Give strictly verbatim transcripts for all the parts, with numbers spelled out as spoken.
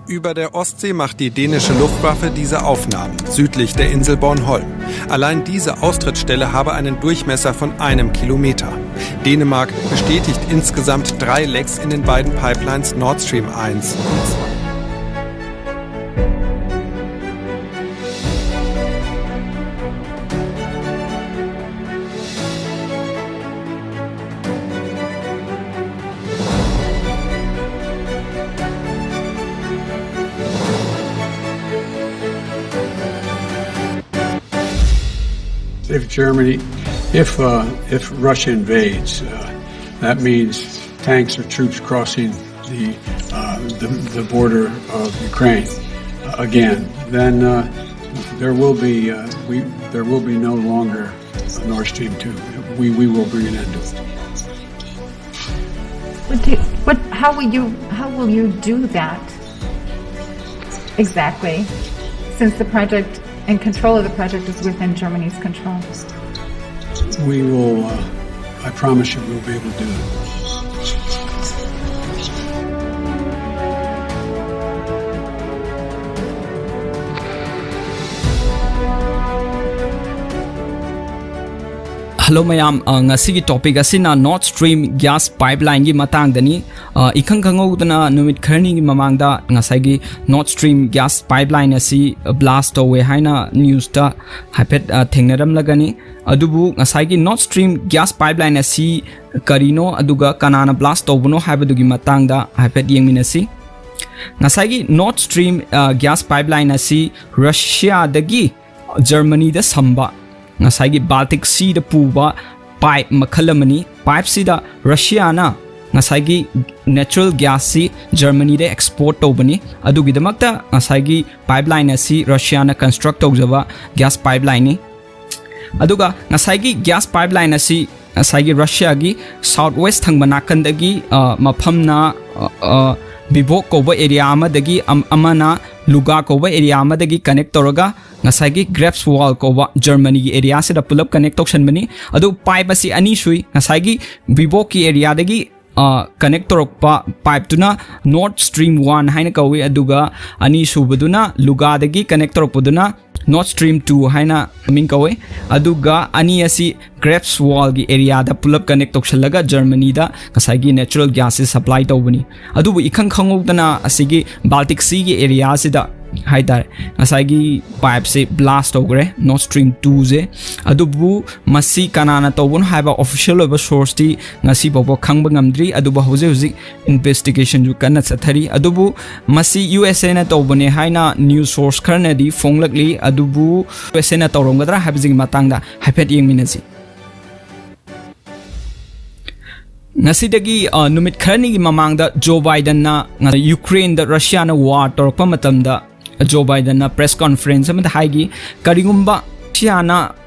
Über der Ostsee macht die dänische Luftwaffe diese Aufnahmen, südlich der Insel Bornholm. Allein diese Austrittsstelle habe einen Durchmesser von einem Kilometer. Dänemark bestätigt insgesamt drei Lecks in den beiden Pipelines Nord Stream eins und zwei. If Germany, if uh, if Russia invades, uh, that means tanks or troops crossing the uh, the, the border of Ukraine uh, again. Then uh, there will be uh, we there will be no longer a Nord Stream two. We we will bring an end to it. What, do, what? How will you? How will you do that exactly? Since the project and control of the project is within Germany's control. We will. Uh, I promise you, we'll be able to do it. Hello ꯃꯌꯥꯝ, ꯑ, ꯉꯁꯤꯒꯤ topic ꯑꯁꯤꯅ Nord Stream gas pipeline ꯒꯤ ꯃꯇꯥꯡꯗꯅꯤ꯫ ꯑ, ꯏꯈꯪ ꯈꯪꯍꯧꯗꯅ ꯅꯨꯃꯤꯠ ꯈꯔꯅꯤꯒꯤ ꯃꯃꯥꯡꯗ ꯉꯁꯥꯏꯒꯤ Nord Stream gas pipeline ꯑꯁꯤ blast ꯇꯧꯋꯦ ꯍꯥꯏꯅ news ꯇ ꯍꯥꯏꯐꯦꯠ, ꯑ, ꯊꯦꯡꯅꯔꯝꯂꯒꯅꯤ꯫ ꯑꯗꯨꯕꯨ ꯉꯁꯥꯏꯒꯤ Nord Stream gas pipeline ꯑꯁꯤ ꯀꯔꯤꯅꯣ ꯑꯗꯨꯒ ꯀꯅꯥꯅ blast ꯇꯧꯕꯅꯣ ꯍꯥꯏꯕꯗꯨꯒꯤ ꯃꯇꯥꯡꯗ ꯍꯥꯏꯐꯦꯠ ꯌꯦꯡꯃꯤꯟꯅꯁꯤ꯫ ꯉꯁꯥꯏꯒꯤ Nord Stream, ꯑ, gas pipeline ꯑꯁꯤ ꯔꯁꯤꯌꯥꯗꯒꯤ ꯖꯔꯃꯅꯤꯗ ꯁꯝꯕ ꯉꯁꯥꯏꯒꯤ Baltic Sea ꯗ ꯄꯨꯕ pipe ꯃꯈꯜ ꯑꯃꯅꯤ꯫ Pipe ꯁꯤꯗ ꯔꯁꯤꯌꯥꯅ ꯉꯁꯥꯏꯒꯤ natural gas ꯁꯤ ꯖꯔꯃꯅꯤꯗ export ꯇꯧꯕꯅꯤ꯫ ꯑꯗꯨꯒꯤꯗꯃꯛꯇ ꯉꯁꯥꯏꯒꯤ pipeline ꯑꯁꯤ ꯔꯁꯤꯌꯥꯅ construct ꯇꯧꯖꯕ gas pipeline ꯅꯤ꯫ ꯑꯗꯨꯒ ꯉꯁꯥꯏꯒꯤ gas pipeline ꯑꯁꯤ ꯉꯁꯥꯏꯒꯤ ꯔꯁꯤꯌꯥꯒꯤ south west ꯊꯪꯕ ꯅꯥꯀꯟꯗꯒꯤ, ꯑ, ꯃꯐꯝꯅ, ꯑ, ꯑ, ꯕꯤꯕꯣꯛ ꯀꯧꯕ area ꯑꯃꯗꯒꯤ ꯑꯝ-, ꯑꯃꯅ ꯂꯨꯒꯥ ꯀꯧꯕ area ꯑꯃꯗꯒꯤ connect ꯇꯧꯔꯒ ꯉꯁꯥꯏꯒꯤ Greifswald ꯀꯧꯕ ꯖꯔꯃꯅꯤꯒꯤ area ꯁꯤꯗ ꯄꯨꯂꯞ connect ꯇꯧꯁꯟꯕꯅꯤ꯫ ꯑꯗꯨ pipe ꯑꯁꯤ ꯑꯅꯤ ꯁꯨꯏ, ꯉꯁꯥꯏꯒꯤ ꯕꯤꯕꯣꯛꯀꯤ area ꯗꯒꯤ ꯀꯅꯦꯛ ꯇꯧꯔꯛꯄ ꯄꯥꯏꯞꯇꯨꯅ Nord Stream one ꯍꯥꯏꯅ ꯀꯧꯏ, ꯑꯗꯨꯒ ꯑꯅꯤꯁꯨꯕꯗꯨꯅ ꯂꯨꯒꯥꯗꯒꯤ ꯀꯅꯦꯛ ꯇꯧꯔꯛꯄꯗꯨꯅ Nord Stream two ꯍꯥꯏꯅ ꯃꯃꯤꯡ ꯀꯧꯏ꯫ ꯑꯗꯨꯒ ꯑꯅꯤ ꯑꯁꯤ ꯒ꯭ꯔꯦꯞꯁ ꯋꯥꯜꯒꯤ ꯑꯦꯔꯤꯌꯥꯗ ꯄꯨꯂꯞ ꯀꯅꯦꯛ ꯇꯧꯁꯜꯂꯒ ꯖꯔꯃꯅꯤꯗ ꯉꯁꯥꯏꯒꯤ ꯅꯦꯆꯔꯦꯜ ꯒ꯭ꯌꯥꯁꯁꯦ ꯁꯄ꯭ꯂꯥꯏ ꯇꯧꯕꯅꯤ꯫ ꯑꯗꯨꯕꯨ ꯏꯈꯪ ꯈꯪꯍꯧꯗꯅ ꯑꯁꯤꯒꯤ ꯕꯥꯜꯇꯤꯛ ꯁꯤꯒꯤ ꯑꯦꯔꯤꯌꯥꯁꯤꯗ ꯍꯥꯏꯇꯥꯔꯦ, ꯉꯁꯥꯏꯒꯤ ꯄꯥꯏꯞꯁꯦ ꯕ꯭ꯂꯥꯁ ꯇꯧꯈ꯭ꯔꯦ, Nord Stream two ꯁꯦ꯫ ꯑꯗꯨꯕꯨ ꯃꯁꯤ ꯀꯅꯥꯅ ꯇꯧꯕꯅꯣ ꯍꯥꯏꯕ ꯑꯣꯐꯤꯁꯤꯌꯦꯜ ꯑꯣꯏꯕ ꯁꯣꯔꯁꯇꯤ ꯉꯁꯤ ꯐꯥꯎꯕ ꯈꯪꯕ ꯉꯝꯗ꯭ꯔꯤ꯫ ꯑꯗꯨꯕꯨ ꯍꯧꯖꯤꯛ ꯍꯧꯖꯤꯛ ꯏꯟꯚꯦꯁꯇꯤꯒꯦꯁꯟꯁꯨ ꯀꯟꯅ ꯆꯠꯊꯔꯤ꯫ ꯑꯗꯨꯕꯨ ꯃꯁꯤ ꯌꯨ ꯑꯦꯁ ꯑꯦꯅ ꯇꯧꯕꯅꯦ ꯍꯥꯏꯅ ꯅ꯭ꯌꯨꯁ ꯁꯣꯔꯁ ꯈꯔꯅꯗꯤ ꯐꯣꯡꯂꯛꯂꯤ꯫ ꯑꯗꯨꯕꯨ ꯌꯨ ꯑꯦꯁ ꯑꯦꯅ ꯇꯧꯔꯝꯒꯗ꯭ꯔꯥ ꯍꯥꯏꯕꯁꯤꯒꯤ ꯃꯇꯥꯡꯗ ꯍꯥꯏꯐꯦꯠ ꯌꯦꯡꯃꯤꯟꯅꯁꯤ꯫ ꯉꯁꯤꯗꯒꯤ, ꯑ, ꯅꯨꯃꯤꯠ ꯈꯔꯅꯤꯒꯤ ꯃꯃꯥꯡꯗ ꯖꯣ ꯕꯥꯏꯗꯟꯅ ꯉ-, ꯌꯨꯀ꯭ꯔꯦꯟꯗ ꯔꯁꯤꯌꯥꯅ ꯋꯥꯔ ꯇꯧꯔꯛꯄ ꯃꯇꯝꯗ ꯖꯣ ꯕꯥꯏꯗꯟꯅ ꯄ꯭ꯔꯦꯁ ꯀꯣꯟꯐꯔꯦꯟꯁ ꯑꯃꯗ ꯍꯥꯏꯈꯤ, ꯀꯔꯤꯒꯨꯝꯕ ꯔꯁꯤꯌꯥꯅ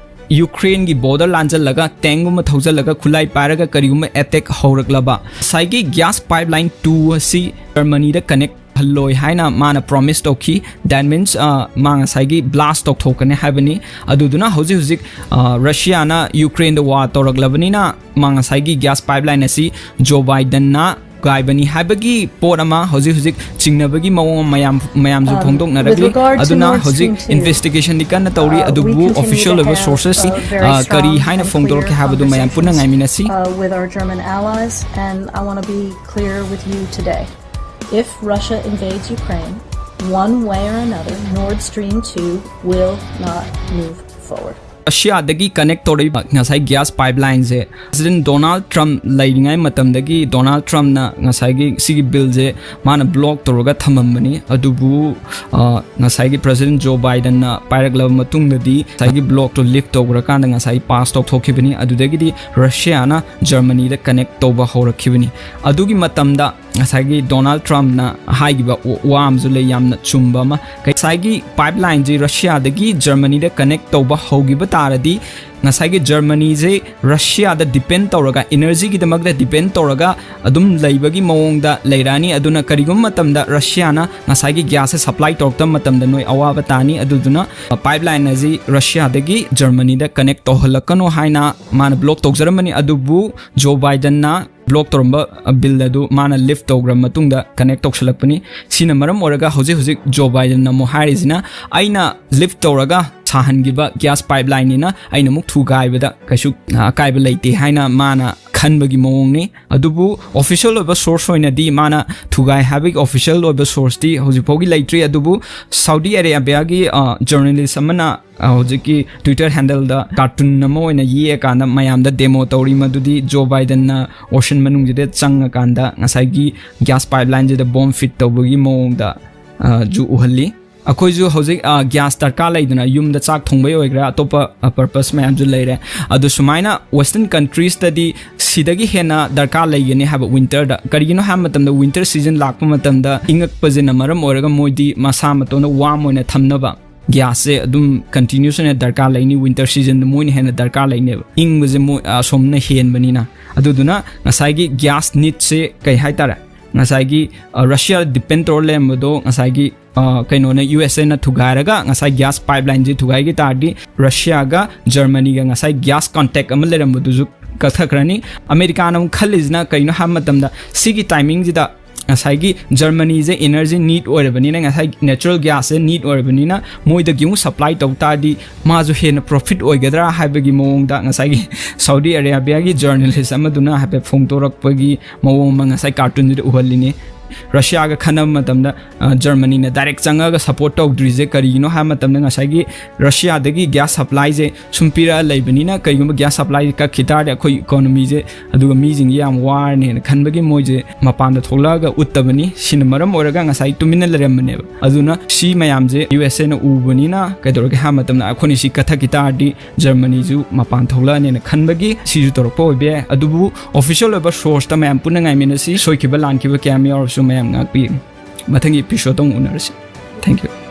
ꯌꯨꯀ꯭ꯔꯦꯟꯒꯤ ꯕꯣꯔꯗꯔ ꯂꯥꯟꯖꯜꯂꯒ, ꯇꯦꯡꯒꯨꯝꯕ ꯊꯧꯖꯜꯂꯒ, ꯈꯨꯠꯂꯥꯏ ꯄꯥꯏꯔꯒ ꯀꯔꯤꯒꯨꯝꯕ ꯑꯦꯇꯦꯛ ꯍꯧꯔꯛꯂꯕ, ꯉꯁꯥꯏꯒꯤ ꯒ꯭ꯌꯥꯁ ꯄꯥꯏꯞꯂꯥꯏꯟ two ꯑꯁꯤ ꯖꯔꯃꯅꯤꯗ ꯀꯅꯦꯛ ꯍꯜꯂꯣꯏ ꯍꯥꯏꯅ ꯃꯥꯅ ꯄ꯭ꯔꯣꯃꯤꯁ ꯇꯧꯈꯤ꯫ That means, ꯑ, ꯃꯥ ꯉꯁꯥꯏꯒꯤ ꯕ꯭ꯂꯥꯁ ꯇꯧꯊꯣꯛꯀꯅꯤ ꯍꯥꯏꯕꯅꯤ꯫ ꯑꯗꯨꯗꯨꯅ ꯍꯧꯖꯤꯛ ꯍꯧꯖꯤꯛ, ꯑ, ꯔꯁꯤꯌꯥꯅ ꯌꯨꯀ꯭ꯔꯦꯟꯗ ꯋꯥꯔ ꯇꯧꯔꯛꯂꯕꯅꯤꯅ, ꯃꯥ ꯉꯁꯥꯏꯒꯤ ꯒ꯭ꯌꯥꯁ ꯄꯥꯏꯞꯂꯥꯏꯟ ꯑꯁꯤ ꯖꯣ ꯕꯥꯏꯗꯟꯅ ꯒꯥꯏꯕꯅꯤ ꯍꯥꯏꯕꯒꯤ ꯄꯣꯠ ꯑꯃ ꯍꯧꯖꯤꯛ ꯍꯧꯖꯤꯛ ꯆꯤꯡꯅꯕꯒꯤ ꯃꯑꯣꯡ ꯑꯃ ꯃꯌꯥꯝ, ꯃꯌꯥꯝꯁꯨ Um, ꯐꯣꯡꯗꯣꯛꯅꯔꯛꯂꯤ꯫ with regard to ꯑꯗꯨꯅ Nord Stream ꯍꯧꯖꯤꯛ two, ꯏꯟꯚꯦꯁꯇꯤꯒꯦꯁꯟꯗꯤ ꯀꯟꯅ ꯇꯧꯔꯤ꯫ Uh, ꯑꯗꯨꯕꯨ we continue to ꯑꯣꯐꯤꯁꯤꯌꯦꯜ ꯑꯣꯏꯕ have ꯁꯣꯔꯁꯦꯁꯁꯤ, a very ꯑ, ꯀꯔꯤ strong ꯍꯥꯏꯅ and ꯐꯣꯡꯗꯣꯔꯛꯀꯦ clear ꯍꯥꯏꯕꯗꯨ ꯃꯌꯥꯝ ꯄꯨꯟꯅ conversations, ꯉꯥꯏꯃꯤꯟꯅꯁꯤ꯫ Uh, with our German allies, and I want to be clear with you today. If Russia invades Ukraine, one way or another, Nord Stream two will not move forward. ꯔꯁꯤꯌꯥꯗꯒꯤ connect ꯇꯧꯔꯛꯏꯕ ꯉꯁꯥꯏ gas ꯄꯥꯏꯞꯂꯥꯏꯟꯁꯦ president Donald Trump ꯂꯩꯔꯤꯉꯩ ꯃꯇꯝꯗꯒꯤ Donald ꯇ꯭ꯔꯝꯞꯅ ꯉꯁꯥꯏꯒꯤ ꯁꯤꯒꯤ ꯕꯤꯜꯁꯦ ꯃꯥꯅ block ꯇꯧꯔꯒ ꯊꯝꯃꯝꯕꯅꯤ꯫ ꯑꯗꯨꯕꯨ, ꯑ, ꯉꯁꯥꯏꯒꯤ ꯄ꯭ꯔꯦꯁꯤꯗꯦꯟ ꯖꯣ ꯕꯥꯏꯗꯟꯅ ꯄꯥꯏꯔꯛꯂꯕ ꯃꯇꯨꯡꯗꯗꯤ ꯉꯁꯥꯏꯒꯤ ꯕ꯭ꯂꯣꯛꯇꯣ ꯂꯤꯐ ꯇꯧꯈ꯭ꯔꯀꯥꯟꯗ ꯉꯁꯥꯏ ꯄꯥꯁ ꯇꯧꯊꯣꯛꯈꯤꯕꯅꯤ꯫ ꯑꯗꯨꯗꯒꯤꯗꯤ ꯔꯁꯤꯌꯥꯅ ꯖꯔꯃꯅꯤꯗ ꯀꯅꯦꯛ ꯇꯧꯕ ꯍꯧꯔꯛꯈꯤꯕꯅꯤ꯫ ꯑꯗꯨꯒꯤ ꯃꯇꯝꯗ ꯉꯁꯥꯏꯒꯤ ꯗꯣꯅꯥꯜꯗ ꯇ꯭ꯔꯝꯞꯅ ꯍꯥꯏꯈꯤꯕ ꯋꯥ ꯑꯃꯁꯨ ꯂꯩ, ꯌꯥꯝꯅ ꯆꯨꯝꯕ ꯑꯃ꯫ ꯉꯁꯥꯏꯒꯤ ꯄꯥꯏꯞꯂꯥꯏꯟꯁꯤ ꯔꯁꯤꯌꯥꯗꯒꯤ ꯖꯔꯃꯅꯤꯗ ꯀꯅꯦꯛ ꯇꯧꯕ ꯍꯧꯈꯤꯕ ꯇꯥꯔꯗꯤ, ꯉꯁꯥꯏꯒꯤ ꯖꯔꯃꯅꯤꯁꯦ ꯔꯁꯤꯌꯥꯗ ꯗꯤꯄꯦꯟ ꯇꯧꯔꯒ, ꯏꯅꯔꯖꯤꯒꯤꯗꯃꯛꯇ ꯗꯤꯄꯦꯟ ꯇꯧꯔꯒ ꯑꯗꯨꯝ ꯂꯩꯕꯒꯤ ꯃꯑꯣꯡꯗ ꯂꯩꯔꯛꯑꯅꯤ꯫ ꯑꯗꯨꯅ ꯀꯔꯤꯒꯨꯝꯕ ꯃꯇꯝꯗ ꯔꯁꯤꯌꯥꯅ ꯉꯁꯥꯏꯒꯤ ꯒ꯭ꯌꯥꯁꯁꯦ ꯁꯄ꯭ꯂꯥꯏ ꯇꯧꯔꯛꯇꯕ ꯃꯇꯝꯗ ꯅꯣꯏ ꯑꯋꯥꯕ ꯇꯥꯅꯤ꯫ ꯑꯗꯨꯗꯨꯅ ꯄꯥꯏꯞꯂꯥꯏꯟ ꯑꯁꯤ ꯔꯁꯤꯌꯥꯗꯒꯤ ꯖꯔꯃꯅꯤꯗ ꯀꯅꯦꯛ ꯇꯧꯍꯜꯂꯛꯀꯅꯨ ꯍꯥꯏꯅ ꯃꯥꯅ ꯕ꯭ꯂꯣꯛ ꯇꯧꯖꯔꯝꯕꯅꯤ꯫ ꯑꯗꯨꯕꯨ ꯖꯣ ꯕꯥꯏꯗꯟꯅ ꯕ꯭ꯂꯣꯛ ꯇꯧꯔꯝꯕ ꯕꯤꯜ ꯑꯗꯨ ꯃꯥꯅ ꯂꯤꯐ ꯇꯧꯈ꯭ꯔ ꯃꯇꯨꯡꯗ ꯀꯅꯦꯛ ꯇꯧꯁꯜꯂꯛꯄꯅꯤ꯫ ꯁꯤꯅ ꯃꯔꯝ ꯑꯣꯏꯔꯒ ꯍꯧꯖꯤꯛ ꯍꯧꯖꯤꯛ ꯖꯣ ꯕꯥꯏꯗꯟꯅ ꯑꯃꯨꯛ ꯍꯥꯏꯔꯤꯁꯤꯅ, ꯑꯩꯅ ꯂꯤꯐ ꯇꯧꯔꯒ ꯁꯥꯍꯟꯈꯤꯕ ꯒ꯭ꯌꯥꯁ ꯄꯥꯏꯞ ꯂꯥꯏꯟꯅꯤꯅ ꯑꯩꯅ ꯑꯃꯨꯛ ꯊꯨꯒꯥꯏꯕꯗ ꯀꯩꯁꯨ ꯑꯀꯥꯏꯕ ꯂꯩꯇꯦ ꯍꯥꯏꯅ ꯃꯥꯅ ꯈꯟꯕꯒꯤ ꯃꯑꯣꯡꯅꯤ꯫ ꯑꯗꯨꯕꯨ ꯑꯣꯐꯤꯁꯤꯌꯦꯜ ꯑꯣꯏꯕ ꯁꯣꯔꯁ ꯑꯣꯏꯅꯗꯤ, ꯃꯥꯅ ꯊꯨꯒꯥꯏ ꯍꯥꯏꯕꯒꯤ ꯑꯣꯐꯤꯁꯤꯌꯦꯜ ꯑꯣꯏꯕ ꯁꯣꯔꯁꯇꯤ ꯍꯧꯖꯤꯛ ꯐꯥꯎꯒꯤ ꯂꯩꯇ꯭ꯔꯤ꯫ ꯑꯗꯨꯕꯨ ꯁꯥꯎꯗꯤ ꯑꯔꯦꯕꯤꯌꯥꯒꯤ ꯖꯔꯅꯦꯂꯤꯁ ꯑꯃꯅ ꯍꯧꯖꯤꯛꯀꯤ ꯇ꯭ꯋꯤꯇꯔ ꯍꯦꯟꯗꯜꯗ ꯀꯥꯔꯇꯨꯟ ꯑꯃ ꯑꯣꯏꯅ ꯌꯦꯛꯑꯀꯥꯟꯗ ꯃꯌꯥꯝꯗ ꯗꯦꯃꯣ ꯇꯧꯔꯤ, ꯃꯗꯨꯗꯤ ꯖꯣ ꯕꯥꯏꯗꯟꯅ ꯑꯣꯁꯟ ꯃꯅꯨꯡꯁꯤꯗ ꯆꯪꯉꯀꯥꯟꯗ ꯉꯁꯥꯏꯒꯤ ꯒ꯭ꯌꯥꯁ ꯄꯥꯏꯞ ꯂꯥꯏꯟꯁꯤꯗ ꯕꯣꯝ ꯐꯤꯠ ꯇꯧꯕꯒꯤ ꯃꯑꯣꯡꯗ ꯖꯨ ꯎꯍꯜꯂꯤ꯫ ꯑꯩꯈꯣꯏꯁꯨ ꯍꯧꯖꯤꯛ ꯒ꯭ꯌꯥꯁ ꯗꯔꯀꯥꯔ ꯂꯩꯗꯅ, ꯌꯨꯝꯗ ꯆꯥꯛ ꯊꯣꯡꯕꯩ ꯑꯣꯏꯒꯦꯔꯥ, ꯑꯇꯣꯞꯄ ꯄꯔꯄꯁ ꯃꯌꯥꯝꯁꯨ ꯂꯩꯔꯦ꯫ ꯑꯗꯨ ꯁꯨꯃꯥꯏꯅ ꯋꯦꯁꯇꯔꯟ ꯀꯟꯇ꯭ꯔꯤꯁꯇꯗꯤ ꯁꯤꯗꯒꯤ ꯍꯦꯟꯅ ꯗꯔꯀꯥꯔ ꯂꯩꯒꯅꯤ ꯍꯥꯏꯕ ꯋꯤꯟꯇꯔꯗ꯫ ꯀꯔꯤꯒꯤꯅꯣ ꯍꯥꯏꯕ ꯃꯇꯝꯗ, ꯋꯤꯟꯇꯔ ꯁꯤꯖꯟ ꯂꯥꯛꯄ ꯃꯇꯝꯗ ꯏꯪꯉꯛꯄꯁꯤꯅ ꯃꯔꯝ ꯑꯣꯏꯔꯒ ꯃꯣꯏꯗꯤ ꯃꯁꯥ ꯃꯇꯣꯟꯗ ꯋꯥꯔꯝ ꯑꯣꯏꯅ ꯊꯝꯅꯕ ꯒ꯭ꯌꯥꯁꯁꯦ ꯑꯗꯨꯝ ꯀꯟꯇꯤꯅ꯭ꯌꯨꯁ ꯑꯣꯏꯅ ꯗꯔꯀꯥꯔ ꯂꯩꯅꯤ꯫ ꯋꯤꯟꯇꯔ ꯁꯤꯖꯟꯗ ꯃꯣꯏꯅ ꯍꯦꯟꯅ ꯗꯔꯀꯥꯔ ꯂꯩꯅꯦꯕ, ꯏꯪꯕꯁꯦ ꯃꯣꯏ ꯑꯁꯣꯝꯅ ꯍꯦꯟꯕꯅꯤꯅ꯫ ꯑꯗꯨꯗꯨꯅ ꯉꯁꯥꯏꯒꯤ ꯒ꯭ꯌꯥꯁ ꯅꯤꯠꯁꯦ ꯀꯩ ꯍꯥꯏꯇꯥꯔꯦ, ꯉꯁꯥꯏꯒꯤ ꯔꯁꯤꯌꯥ ꯗꯤꯄꯦꯟ ꯇꯧꯔ ꯂꯩꯔꯝꯕꯗꯣ ꯉꯁꯥꯏꯒꯤ ꯀꯩꯅꯣꯅ, ꯌꯨ ꯑꯦꯁ ꯑꯦꯅ ꯊꯨꯒꯥꯏꯔꯒ ꯉꯁꯥꯏ ꯒ꯭ꯌꯥꯁ ꯄꯥꯏꯞ ꯂꯥꯏꯟꯁꯦ ꯊꯨꯒꯥꯏꯈꯤ ꯇꯥꯔꯗꯤ, ꯔꯁꯤꯌꯥꯒ ꯖꯔꯃꯅꯤꯒ ꯉꯁꯥꯏ ꯒ꯭ꯌꯥꯁ ꯀꯣꯟꯇꯦꯛ ꯑꯃ ꯂꯩꯔꯝꯕꯗꯨꯁꯨ ꯀꯛꯊꯈ꯭ꯔꯅꯤ꯫ ꯑꯃꯦꯔꯤꯀꯥꯅ ꯑꯃꯨꯛ ꯈꯜꯂꯤꯁꯤꯅ ꯀꯩꯅꯣ ꯍꯥꯏꯕ ꯃꯇꯝꯗ, ꯁꯤꯒꯤ ꯇꯥꯏꯃꯤꯡꯁꯤꯗ ꯉꯁꯥꯏꯒꯤ ꯖꯔꯃꯅꯤꯁꯦ ꯏꯅꯔꯖꯤ ꯅꯤꯠ ꯑꯣꯏꯔꯕꯅꯤꯅ, ꯉꯁꯥꯏ ꯅꯦꯆꯔꯦꯜ ꯒ꯭ꯌꯥꯁꯁꯦ ꯅꯤꯠ ꯑꯣꯏꯔꯕꯅꯤꯅ, ꯃꯣꯏꯗꯒꯤ ꯑꯃꯨꯛ ꯁꯄ꯭ꯂꯥꯏ ꯇꯧ ꯇꯥꯔꯗꯤ ꯃꯥꯁꯨ ꯍꯦꯟꯅ ꯄ꯭ꯔꯣꯐꯤꯠ ꯑꯣꯏꯒꯗ꯭ꯔꯥ ꯍꯥꯏꯕꯒꯤ ꯃꯑꯣꯡꯗ ꯉꯁꯥꯏꯒꯤ ꯁꯥꯎꯗꯤ ꯑꯔꯦꯕꯤꯌꯥꯒꯤ ꯖꯔꯅꯦꯂꯤꯁ ꯑꯃꯗꯨꯅ ꯍꯥꯏꯐꯦꯠ ꯐꯣꯡꯗꯣꯔꯛꯄꯒꯤ ꯃꯑꯣꯡ ꯑꯃ ꯉꯁꯥꯏ ꯀꯥꯔꯇꯨꯟꯗꯨꯗ ꯎꯍꯜꯂꯤꯅꯤ꯫ ꯔꯁꯤꯌꯥꯒ ꯈꯟꯅꯕ ꯃꯇꯝꯗ ꯖꯔꯃꯅꯤꯅ ꯗꯥꯏꯔꯦꯛ ꯆꯪꯉꯒ ꯁꯄꯣꯔꯠ ꯇꯧꯗ꯭ꯔꯤꯁꯦ ꯀꯔꯤꯒꯤꯅꯣ ꯍꯥꯏꯕ ꯃꯇꯝꯗ, ꯉꯁꯥꯏꯒꯤ ꯔꯁꯤꯌꯥꯗꯒꯤ ꯒ꯭ꯌꯥꯁ ꯁꯄ꯭ꯂꯥꯏꯁꯦ ꯁꯨꯝ ꯄꯤꯔꯛꯑ ꯂꯩꯕꯅꯤꯅ, ꯀꯩꯒꯨꯝꯕ ꯒ꯭ꯌꯥꯁ ꯁꯄ꯭ꯂꯥꯏꯁꯦ ꯀꯛꯈꯤ ꯇꯥꯔꯗꯤ ꯑꯩꯈꯣꯏ ꯏꯀꯣꯅꯣꯃꯤꯁꯦ ꯑꯗꯨꯒ ꯃꯤꯁꯤꯡꯁꯦ ꯌꯥꯝ ꯋꯥꯔꯅꯦꯅ ꯈꯟꯕꯒꯤ ꯃꯣꯏꯁꯦ ꯃꯄꯥꯟꯗ ꯊꯣꯛꯂꯛꯑꯒ ꯎꯠꯇꯕꯅꯤ꯫ ꯁꯤꯅ ꯃꯔꯝ ꯑꯣꯏꯔꯒ ꯉꯁꯥꯏ ꯇꯨꯃꯤꯟꯅ ꯂꯩꯔꯝꯕꯅꯦꯕ꯫ ꯑꯗꯨꯅ ꯁꯤ ꯃꯌꯥꯝꯁꯦ ꯌꯨ ꯑꯦꯁ ꯑꯦꯅ ꯎꯕꯅꯤꯅ ꯀꯩꯗꯧꯔꯒꯦ ꯍꯥꯏꯕ ꯃꯇꯝꯗ, ꯑꯩꯈꯣꯏꯅ ꯁꯤ ꯀꯛꯊꯛꯈꯤ ꯇꯥꯔꯗꯤ ꯖꯔꯃꯅꯤꯁꯨ ꯃꯄꯥꯟ ꯊꯣꯛꯂꯛꯑꯅꯦꯅ ꯈꯟꯕꯒꯤ ꯁꯤꯁꯨ ꯇꯧꯔꯛꯄ ꯑꯣꯏꯕ ꯌꯥꯏ꯫ ꯑꯗꯨꯕꯨ ꯑꯣꯐꯤꯁꯤꯌꯦꯜ ꯑꯣꯏꯕ ꯁꯣꯔꯁꯇ ꯃꯌꯥꯝ ꯄꯨꯟꯅ ꯉꯥꯏꯃꯤꯟꯅꯁꯤ꯫ ꯁꯣꯏꯈꯤꯕ ꯂꯥꯟꯈꯤꯕ ꯀꯌꯥꯝ ꯌꯥꯎꯔꯁꯨ ꯃꯌꯥꯝ ꯉꯥꯛꯄꯤ꯫ ꯃꯊꯪꯒꯤ ꯑꯦꯄꯤꯁꯣꯗꯇ ꯑꯃꯨꯛ ꯎꯅꯔꯁꯤ꯫ Thank you꯫